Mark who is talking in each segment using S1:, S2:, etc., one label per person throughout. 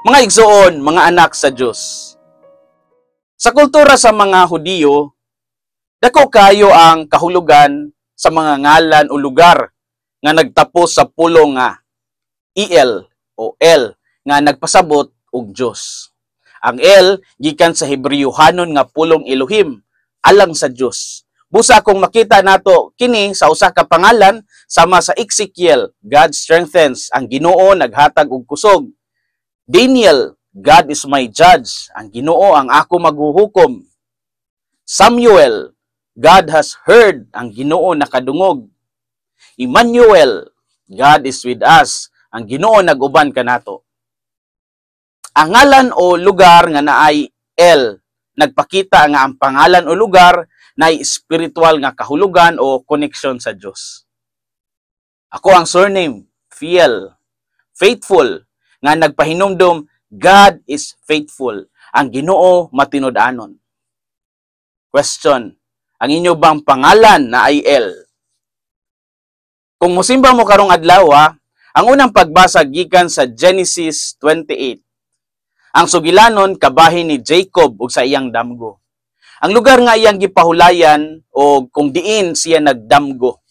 S1: Mga igsoon, mga anak sa Dios. Sa kultura sa mga Hudiyo, dako kayo ang kahulugan sa mga ngalan o lugar nga nagtapos sa pulong nga EL o El nga nagpasabot og Dios. Ang El gikan sa Hebreohanon nga pulong Elohim, alang sa Dios. Busa kung makita nato kini sa usa ka pangalan sama sa Ezekiel, "God strengthens," ang Ginoo naghatag og kusog. Daniel, "God is my judge," ang Ginoo ang ako maghuhukom. Samuel, "God has heard," ang Ginoo nakadungog. Emmanuel, "God is with us," ang Ginoo nag-uban kanato. Ang ngalan o lugar nga naay El nagpakita nga ang pangalan o lugar naay spiritual nga kahulugan o connection sa Dios. Ako ang surname, Fiel, faithful, nga nagpahinumdom, God is faithful. Ang Ginoo matinud-anon. Question, ang inyo bang pangalan naay El? Kung musimba mo karong adlaw, ang unang pagbasa gikan sa Genesis 28. Ang sugilanon kabahin ni Jacob ug sa iyang damgo. Ang lugar nga iyang gipahulayan o kung diin siya nagdamgo.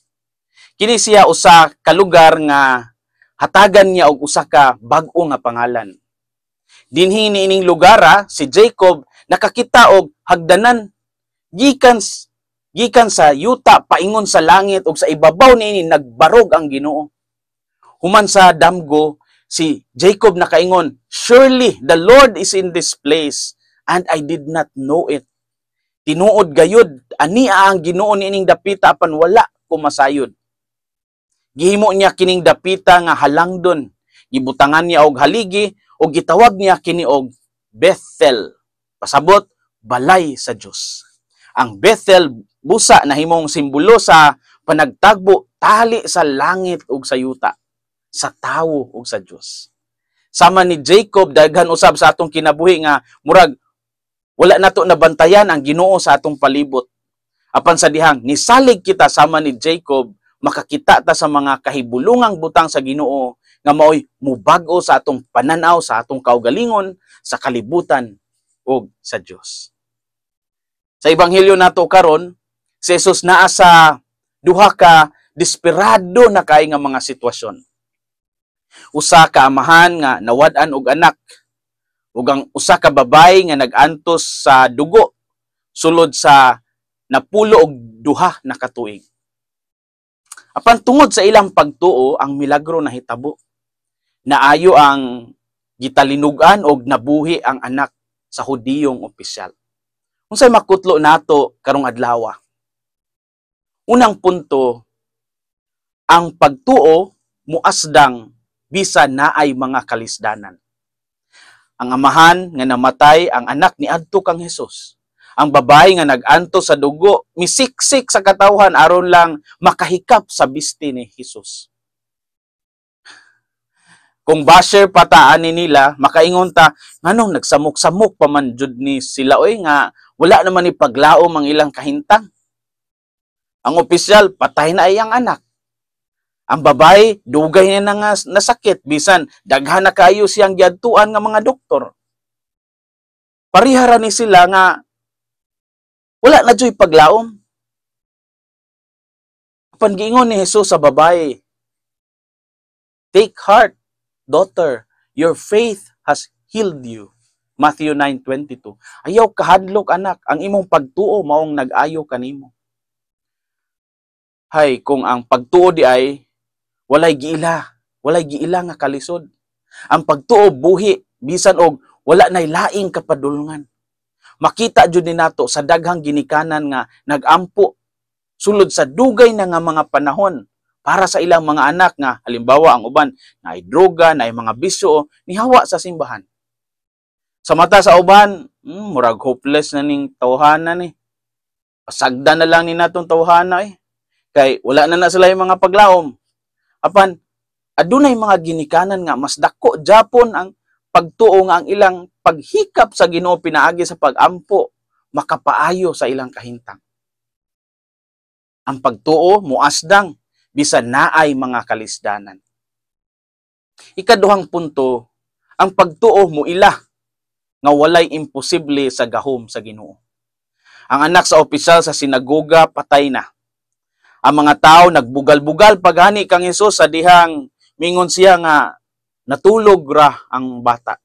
S1: Kini siya usa ka lugar nga hatagan niya og usa ka bag-o nga pangalan. Dinhi niining lugar si Jacob nakakita og hagdanan gikan gikan sa yuta paingon sa langit ug sa ibabaw niini nagbarog ang Ginoo. Human sa damgo, si Jacob nakaingon, "Surely the Lord is in this place and I did not know it." Tinuod gayud ania ang Ginoo niining dapita apan wala ko masayod. Gihimo niya kining dapita nga halangdon. Gibutangan niya og haligi ug gitawag niya kini og Bethel. Pasabot, balay sa Dios. Ang Bethel busa nahimong simbolo sa panagtagbo tali sa langit ug sa yuta, sa tawo ug sa Dios. Sama ni Jacob, daghan usab sa atong kinabuhi nga murag wala nato nabantayan ang Ginoo sa atong palibot. Apan sa dihang nisalig kita sama ni Jacob, makakita ta sa mga kahibulungang butang sa Ginoo nga maoy mubag-o sa atong pananaw sa atong kaugalingon, sa kalibutan ug sa Dios. Sa ebanghelyo nato karon, si Jesus naa sa duha ka desperado na kay nga mga sitwasyon. Usa ka amahan nga nawad-an og anak ug ang usa ka babay nga nag-antos sa dugo sulod sa 12 na katuig. Apan tungod sa ilang pagtuo, ang milagro nahitabo. Naayo ang gitalinugan og nabuhi ang anak sa Hudiyong opisyal. Unsay makutlo nato karong adlaw? Unang punto, ang pagtuo muasdang bisa naay mga kalisdanan. Ang amahan nga namatay ang anak niadto kang Hesus. Ang babae nga nag-antos sa dugo misiksik sa katawhan aron lang makahikap sa bisti ni Hesus. Kung basher pa ta ani nila, makaingon ta, nganong nagsamok-samok pa man jud ni sila oy, nga wala naman ni paglaom ang ilang kahintang? Ang opisyal, patay na iyang anak. Ang babae, dugay na nga nasakit, bisan daghan na kayo siyang giadtuan nga mga doktor. Parihara ni sila nga wala na juy paglaom. Apan giingon ni Jesus sa babae, "Take heart, daughter, your faith has healed you." Matthew 9:22. Ayaw kahadlok, anak, ang imong pagtuo maong nag-ayo kanimo. Hay, kung ang pagtuo di ay walay giila nga kalisod. Ang pagtuo buhi bisan og wala nay laing kapadulngan. Makita jud ni nato sa daghang ginikanan nga nagampo sulod sa dugay na nga mga panahon para sa ilang mga anak nga halimbawa ang uban naay droga, naay mga bisyo, nihawa sa simbahan. Sa mata sa uban, murag hopeless na ning tawhana ni. Pasagda na lang ni natong tawhana eh. Kay wala na na sila yung mga paglaom. Apan adunay mga ginikanan nga mas dako japon ang pagtuo nga ang ilang paghikap sa Ginoo pinaagi sa pagampo makapaayo sa ilang kahintang. Ang pagtuo muasdang bisan naay mga kalisdanan. Ikaduhang punto, Ang pagtuo muila nga walay imposible sa gahom sa Ginoo. Ang anak sa opisyal sa sinagoga patay na. Ang mga tao nagbugal-bugal pagani kang Hesus sa dihang mingon siya nga natulog ra ang bata.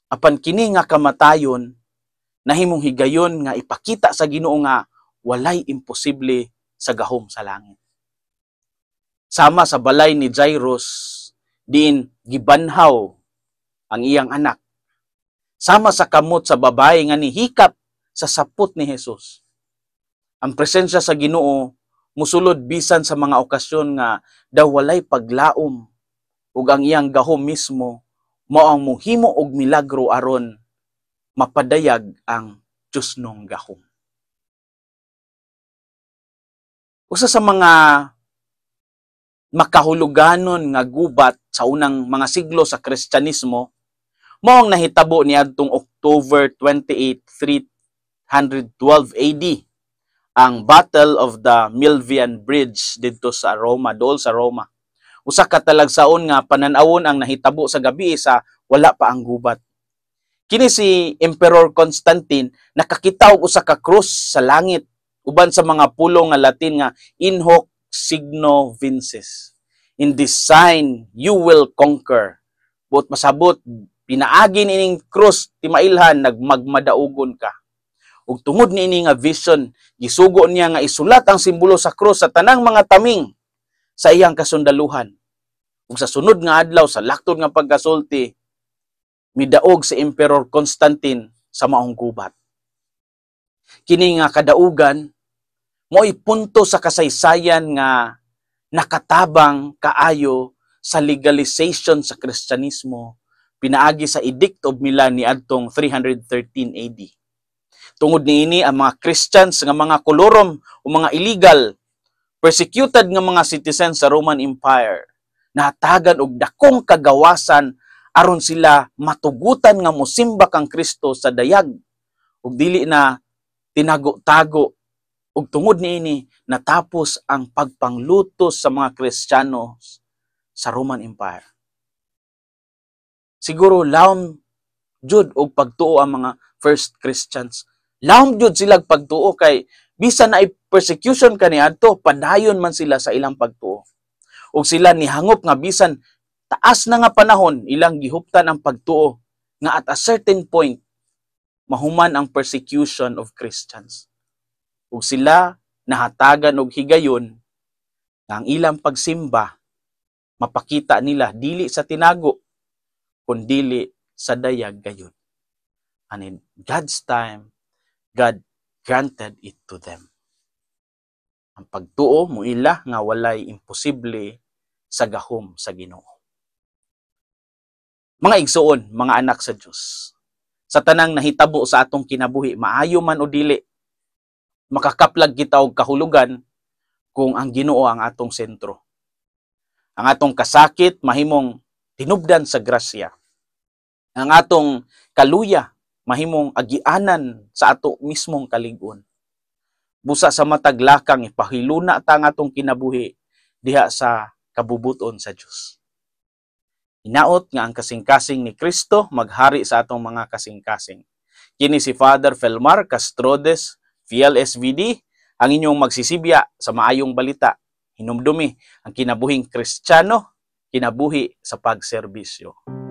S1: Apan kini nga kamatayon nahimong higayon nga ipakita sa Ginoo nga walay imposible sa gahom sa langit. Sama sa balay ni Jairus, diin gibanhaw ang iyang anak. Sama sa kamot sa babae nga nihikap sa sapot ni Jesus. Ang presensya sa Ginoo musulod bisan sa mga okasyon nga daw walay paglaom, ug ang iyang gahom mismo mao ang muhimo og milagro aron mapadayag ang Diyosnong gahom. Usa sa mga makahuluganon nga gubat sa unang mga siglo sa Kristyanismo mao ang nahitabo niadtong October 28, 312 AD, ang Battle of the Milvian Bridge didto sa Roma, dool sa Roma. Usa ka talagsaon nga panan-awon ang nahitabo sa gabi sa wala pa ang gubat. Kini si Emperor Constantine nakakita og usa ka krus sa langit uban sa mga pulong nga Latin nga "In hoc signo vinces." In this sign you will conquer. Buot masabot, pinaagi niining krus timailhan nagmagmadaugon ka. Ug tungod niini nga vision, gisugo niya nga isulat ang simbolo sa krus sa tanang mga taming sa iyang kasundaluhan. Ug sa sunod nga adlaw, sa laktod nga pagkasulti, midaog si Emperor Constantine sa maong gubat. Kini nga kadaugan mo'y punto sa kasaysayan nga nakatabang kaayo sa legalization sa Kristyanismo pinaagi sa Edict of Milan niadtong 313 AD. Tungod niini, ang mga Christians nga mga kolorum o mga illegal, persecuted nga mga citizens sa Roman Empire nahatagan og dakong kagawasan aron sila matugutan nga mosimba kang Kristo sa dayag ug dili na tinago-tago, ug tungod niini natapos ang pagpanglutos sa mga Kristiyano sa Roman Empire. Siguro lawom jud og pagtuo ang mga first Christians. Lawom jud sila pagtuo kay bisan na persecution kaniadto, padayon man sila sa ilang pagtuo. Ug sila nihangop nga bisan taas na nga panahon ilang gihuptan ang pagtuo nga at a certain point mahuman ang persecution of Christians. Ug sila nahatagan og higayon nga ang ilang pagsimba mapakita nila dili sa tinago kundili sa dayag gayud. And in God's time, God granted it to them. Ang pagtuo muila nga walay imposible sa gahom sa Ginoo. Mga igsuon, mga anak sa Dios, sa tanang nahitabo sa atong kinabuhi, maayo man o dili, makakaplag kita og kahulugan kung ang Ginoo ang atong sentro. Ang atong kasakit mahimong tinubdan sa grasya. Ang atong kaluya mahimong agianan sa ato mismong kalig-on. Busa sa matag lakang, ipahiluna ta ang atong kinabuhi diha sa kabubuton sa Dios. Hinaot nga ang kasing-kasing ni Kristo maghari sa atong mga kasing-kasing. Kini si Father Felmar Castrodes, FLSVD, ang inyong magsisibya sa maayong balita. Hinumdumi ang kinabuhing Kristiyano, kinabuhi sa pagserbisyo.